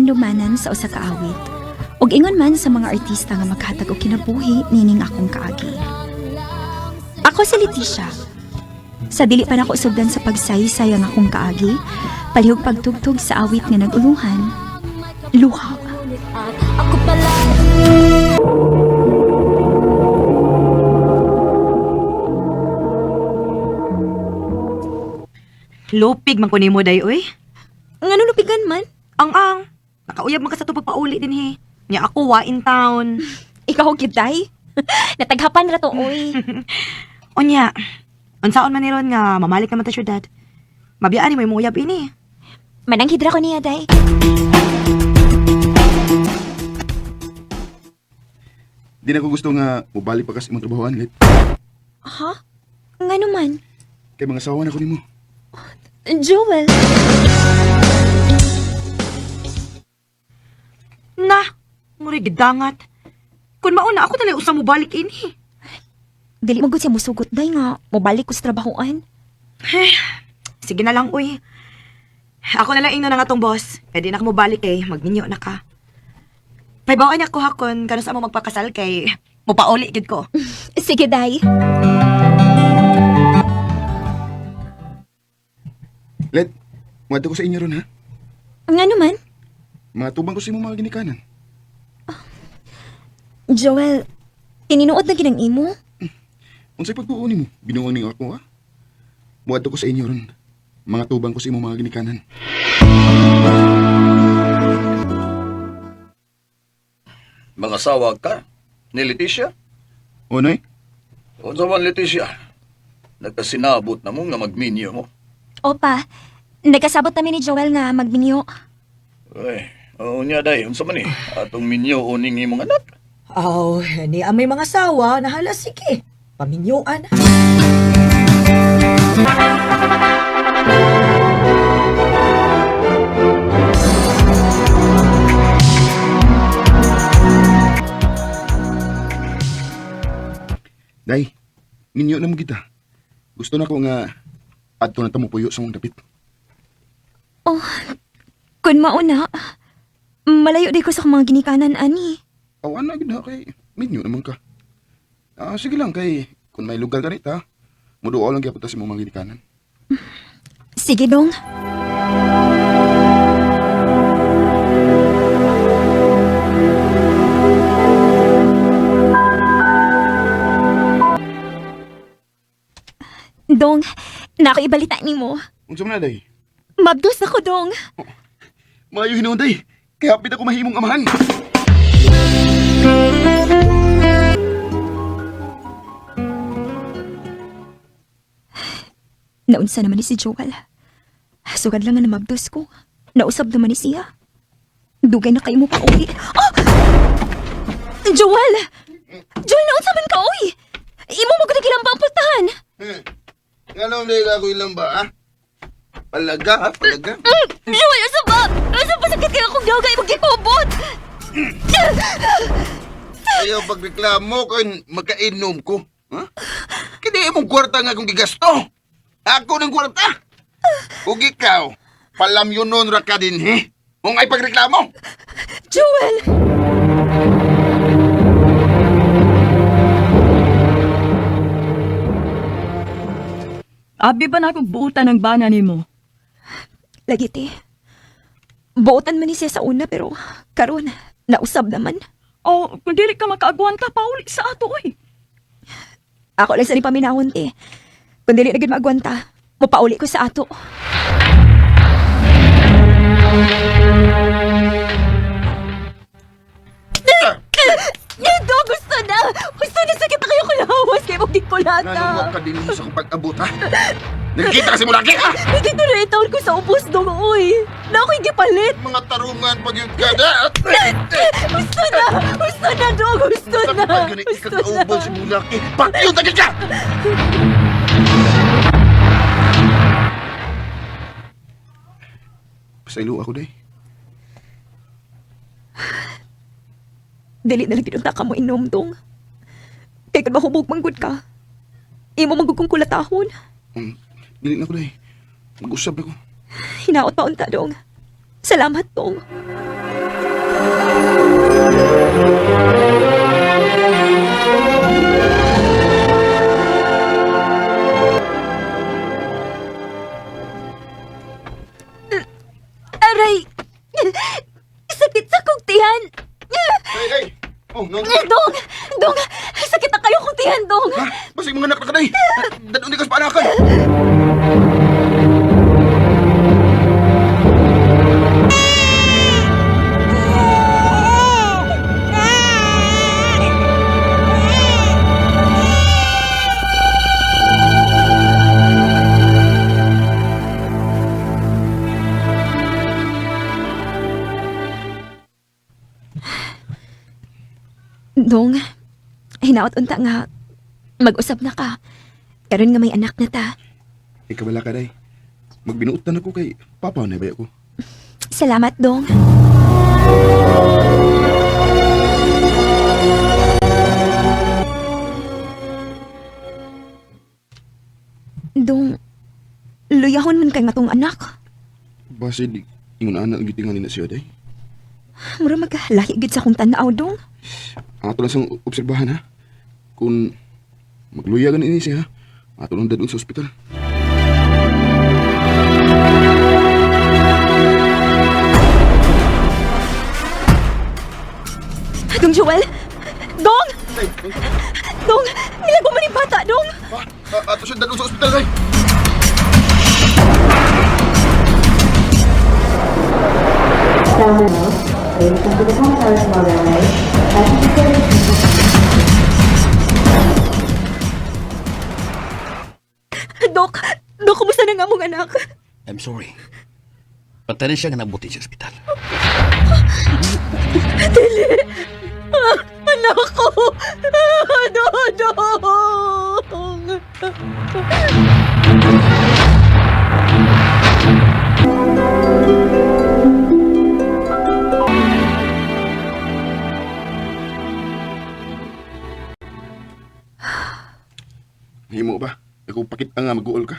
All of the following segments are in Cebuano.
kahandumanan sa usa ka awit. Ug ingon man sa mga artista nga maghatag og kinabuhi nining akong kaagi. Ako si Leticia. Sa dili pa nako sugdan sa pagsaysay ang akong kaagi, palihog pagtugtog sa awit nga nag-uluhan, Luha. Ako pala. Lupig man ko nimo day oy. Ngano lupigan man? Ang ang. Nakauyab man ka sa tubag pauli din he. Nya ako wa in town. Ikaw gyud day. Nataghapan ra to oy. Unya. Unsaon man ni ron nga mamalik naman ta syudad. Mabiyaan ni mo imong uyab ini. Mananghid ra ko niya day. Di na ko gusto nga mubalik pa kas imong trabahoan, Let. Ha? Ngano man? Kay mga sawa na ko nimo. Joel. Na, muri gidangat. Kun mauna ako talay usang mobalik ini. Dili man gud siya musugot day nga mobalik ko sa trabahoan. Sige na lang uy. Ako na lang ingno na nga tong boss. Pwede na ka mobalik kay magminyo na ka. Paibawaan niya ko hakon kano sa mo magpakasal kay mopauli gid ko. Sige day. Let, muadto ko sa inyo ron ha. Ngano man? Mga tubang ko sa imong mga ginikanan. Joel, tininuod na ginang imo? Unsay pagbuo nimo? Binuang ninyo ako ha. Muadto ko sa inyo ron. Mga tubang ko sa imong mga ginikanan. Mga sawa ka ni Leticia? O noy, Unsa man Leticia? Nagkasinabot na mo nga magminyo mo. Opa, nagkasabot namin ni Joel nga magminyo. Ay, oo niya day, unsa man ni? Atong minyo uning imong anak. Aw, ni ang may mga sawa, nahala sige. Paminyuan. Day, minyo na mo kita. Gusto na ko nga adto na ta mo puyo sa mong dapit. Oh, kun mauna, malayo di ko sa akong mga ginikanan, ani. Aw ana gid ha kay minyo naman ka. Ah, sige lang kay kung may lugar ganita, muduol lang gyapon ta sa imong mga ginikanan. Sige dong. Dong, nako ibalita nimo. Unsa man na day? Mabdos ako, dong. Maayo hinuon day. Kay hapit ako mahimong amahan. Naunsa naman ni si Joel. Sugad lang nga namabdos ko. Nausab naman ni siya. Dugay na kayo mo pa uwi. Oh! Joel! Joel, naunsa man ka uwi? Imo mo gud ang ang pultahan. Nga day ako ilang ba, ha? Palaga, ha? Palaga. Joel, asa ba? Asa ba sakit kaya akong gawin imong gikubot? Ayaw pagreklamo kay magkainom ko. Ha? Kini imong kwarta nga akong gigasto. Ako ng kwarta. Ug ikaw, palamyonon ra ka din, he? Mong ay pagreklamo. Joel! Abi ba na akong buutan ng bana nimo? Lagi te. Buotan man ni siya sa una pero karon nausab naman. O kung dili ka makaagwanta, pauli sa ato oy. Ako lang sa ni paminawon te. Kung dili na gid maagwanta, mopauli ko sa ato. Dito, gusto na! Gusto na sakit na kayo kulawas kay mong gikulata. Nanong ka din sa akong pag-abot, ha? Nakikita kasi mo lagi, ha? Dito na itawon ko sa ubos dong, uy. Na ako'y gipalit. Mga tarungan pag yung kada. Gusto na! Gusto na, dong! Gusto na! Pag ganit Gusto na! ikakaubol si Mulaki, patyon tagil ka! Pasaylo ako, day. Dili na lang ginunta ka mo inom, dong. Kay kung mahubog manggod ka, imo manggod kong kulatahon. Dili na ko, day. Mag-usab na ko. Hinaot pa unta, dong. Salamat, dong. Aray! Sakit sa kong tiyan! Ay, ay! Oh, no. Dong! Dong! Sakit na kayo kong tiyan, Dong! Ha? Basig mga anak na kaday! Dadon di ka sa paanakan! Dong, hinaot unta nga mag-usab na ka. Karon nga may anak na ta. Ikaw wala ka, day. Magbinuotan ako kay Papa na ba ako? Salamat, Dong. Dong, luyahon man kay matong anak. Base di, ingon anak ang gitingan nina siya, day. Mura maglahi gid sa akong tan-aw, Dong. Ang ato lang siyang obserbahan, ha? Kung magluya ganin ini siya, ha? Ato lang dadon sa ospital. Dong Joel! Dong! Dong! Nilago man ni bata, Dong! Ha? Ato siya dadon sa ospital, day! Dok! Dok, kumusta na nga mong anak? I'm sorry. Pantanin siya nga nabuti sa ospital. Anak ko! Dodong! Himo ba? Ikaw pakita nga mag-uol ka.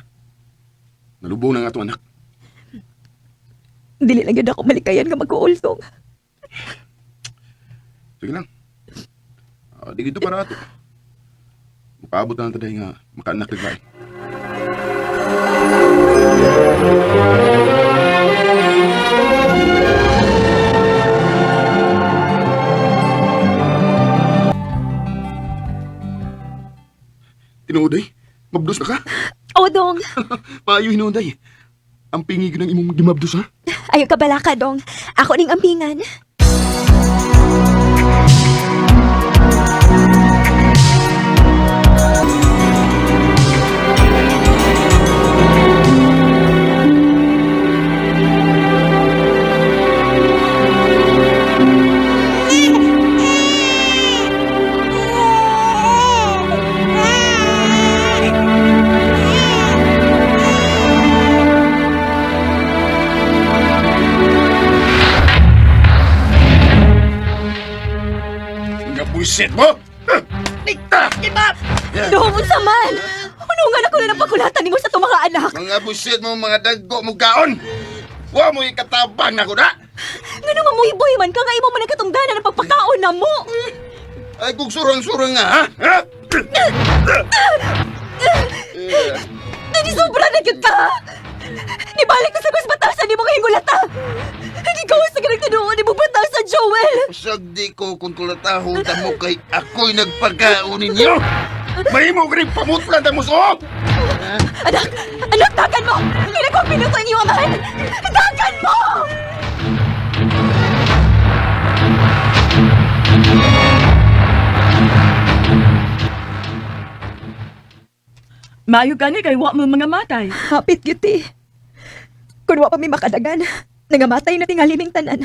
Nalubong na nga itong anak. Dili lang yun ako malikayan nga mag-uol, Dong. Sige lang. Di gito para ato. Makaabot na lang taday nga makaanak naglain. Tinuod ay, mabdos na ka. Oh, Dong! Paayo hinuod ay. Ang pingi ng imong gimabdos ha. Ayaw ka bala ka, Dong. Ako ning ampingan. Nga buisit mo! Dong, unsa man! Hunungan ako na ng pagkulatan nimo sa itong mga anak. Mga buisit mo, mga daggo mo gaon! Wa mo ikatabang na ko na! Nga mamuhiboy man ka nga imo man ang katungdanan ng pagpakaon na mo. Ay, kung surang-surang nga, ha? Ha? Dili sobra na gyud ka. Nibalik ko sa mas batasan nimo nga hingulata. Gigawas sa ganang tinuod nimo batasan, Joel. Sagdi ko kung tulatahon ta mo kay ako'y nagpagkaon ninyo! Mahimo ka rin pamutlan ta mo suot! Anak, anak, dagan mo! Hindi ko pinuto ang iyong amahan! Dagan mo! Maayo gani kay wa mo mga matay. Hapit gyud ti. Kun wa pa mi makadagan, nangamatay na tingali ming tanan.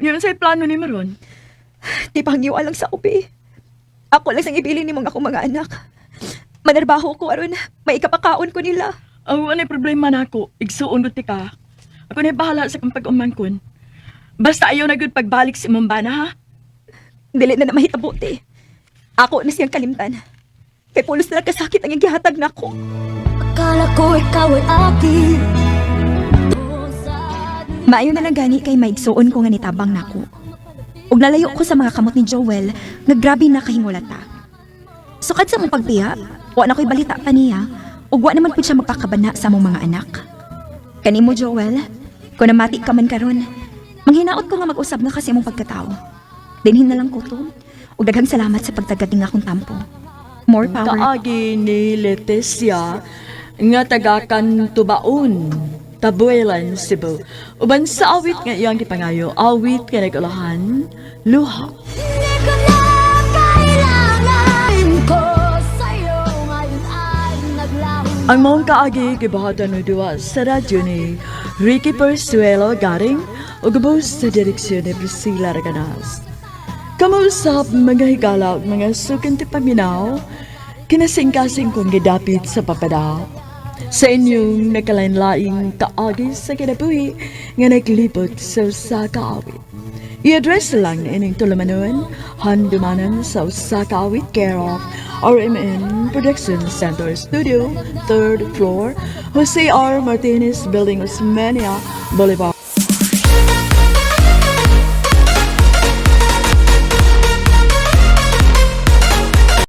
Yun sa'y plano ni Maron. Di pangyo lang sa ubi. Ako lang sang ibili nimong akong mga anak. Manarbaho ko aron, may ikapakaon ko nila. Ang anay problema na ako, igsuon ko ti ka. Ako na bahala sa kang pag-umangkon. Basta ayaw na gud pagbalik si imong bana ha. Dili na na mahitabo ti. Ako na siyang kalimtan. Kay pulos na lang kasakit ang iyang gihatag nako. Akala ko ikaw ay akin. Maayo na lang gani kay maigsuon ko nga nitabang nako. Ug nalayo ko sa mga kamot ni Joel nga grabe na kahingulata. Sukad sa mong pagbiya, wa na ko'y balita pa niya ug wa naman pud siya magpakabana sa among mga anak. Kanimo Joel, kung namati ka man karon, manghinaot ko nga mag-usab na kasi imong pagkatao. Dinhin na lang ko to. Ug daghang salamat sa pagtagad ning akong tampo. More power. Kaagi ni Leticia nga taga Kantubaon, Tabuelan, Cebu. Uban sa awit nga iyang gipangayo, awit nga nagulahan, luha. Hindi ko na kailangan ko sa'yo ngayon ay naglaho. Ang maong kaagi gibuhatan og duwa sa radyo ni Ricky Persuelo Garing ug ubos sa direksyon ni Priscilla Raganas. Kamausap mga higala ug mga suking ti paminaw, kinasingkasing kong gidapit sa papada. Sa inyong nakalain-laing kaagi sa kinabuhi nga naglibot sa usa ka awit. I-address lang ining tulumanon, handumanan sa usa ka awit, care of RMN Production Center Studio, 3rd floor, Jose R. Martinez Building, Osmeña Boulevard.